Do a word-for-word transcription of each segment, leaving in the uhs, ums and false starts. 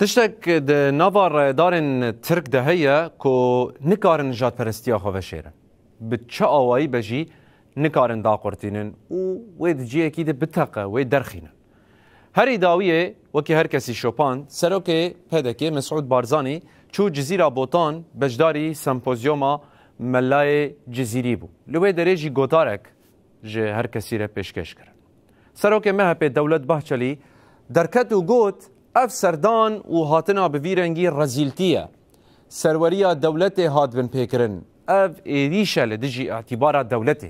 Tiştek di nava rayedarên Tirk de heye ku nikarin nijadperestiya xwe veşêrin. Bi çi awayî be jî nikarin daqurtînin û wê di cihekî de biteqe, wê derxînin. Herî dawiyê, wekî her kesî şopand, serokê P D K Mesûd Barzanî çû Cizîra Botan beşdarî sempozyoma Melayê Cizîrî bû. Li wê derê jî gotarek ji her kesî re pêşkêş kirin. Serokê M H P Dewlet Bahçelî derket û got, ev serdan û hatina bi vî rengî rezîltî ye. Serweriya dewletê hat binpêkirin. Ev êrîş e li dijî îtîbara dewletê.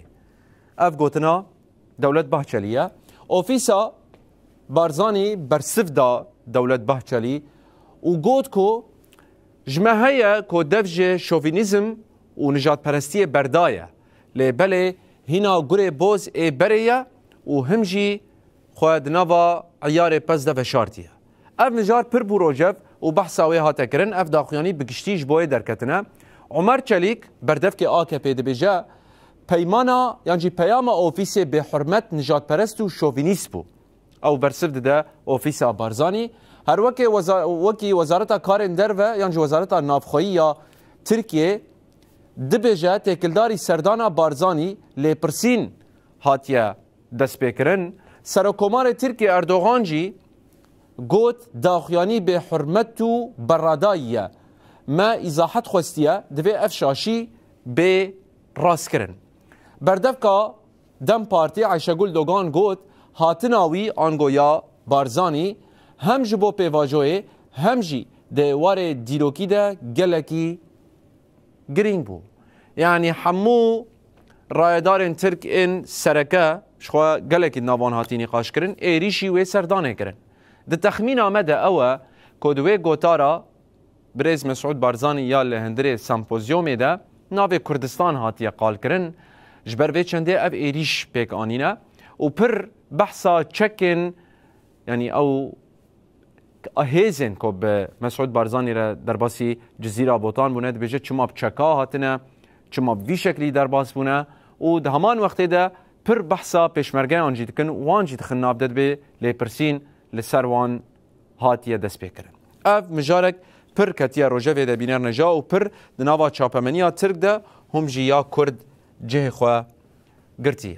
Ev gotina Dewlet Bahçelî ye. Ofîsa Barzanî bersiv da Dewlet Bahçelî û got ku ji me heye ku dev ji şovînîzm û nijadperestiyê berdaye. Lê belê hîna gurê boz ê berê ye û him jî xwe di nava eyarê pez de veşartiye. Ev mijar pir bû rojev û behsa wê hate kirin, ev daxuyanî bi giştî ji bo wê derketine. Omer Çelîk, berdevkê A K P dibêje, peymana yan jî peyama ofîsê bêhurmet nijadperest û şovînîst bû. Ew bersiv dide ofîsa Barzanî. Her wekê weza-, wekî Wezareta Karên Derve yan jî Wezareta Navxweyî ya Tirkiyê dibêje têkildarî serdana Barzanî lêpirsîn hatiye destpêkirin. Serokomarê Tirkiyê Erdogan jî got, daxuyanî bêhurmet û beradayî ye. Me îzahet xwestiye, divê ev şaşî bê rastkirin. Berdevka DEM Partî Ayşegul Dogan got, hatina wî ango ya Barzanî hem ji bo pêvajoyê hem jî di êwarê dîrokî de gelekî girîng bû. Yanî hemû rayedarên Tirk ên sereke ji xwe gelekî di nav wan hatî nîqaş kirin, êrîşî wê serdanê kirin. Di texmîna me de ew e ku di wê gotara birêz Mesûd Barzanî ya li hundirê sempozyomê de navê Kurdistan hatiye qalkirin, ji ber vê çendê ev êrîş pêk anîne û pir behsa çekên, yanî ew hêzên ku bi Mesûd Barzanî re derbasî Cizîra Botan bûne, dibêje çima bi çeka hatine, çima bi vî şeklî derbas bûne û di heman wextê de pir behsa pêşmergeyan jî dikin, wan jî dixin nav de, dibê lêpirsîn li ser wan hatiye destpêkirin. Ev mijarek pir ketiye rojevê de bînerine ja û pir di nava çapemeniya Tirk de hûm jî ya Kurd cihê xwe girtiye.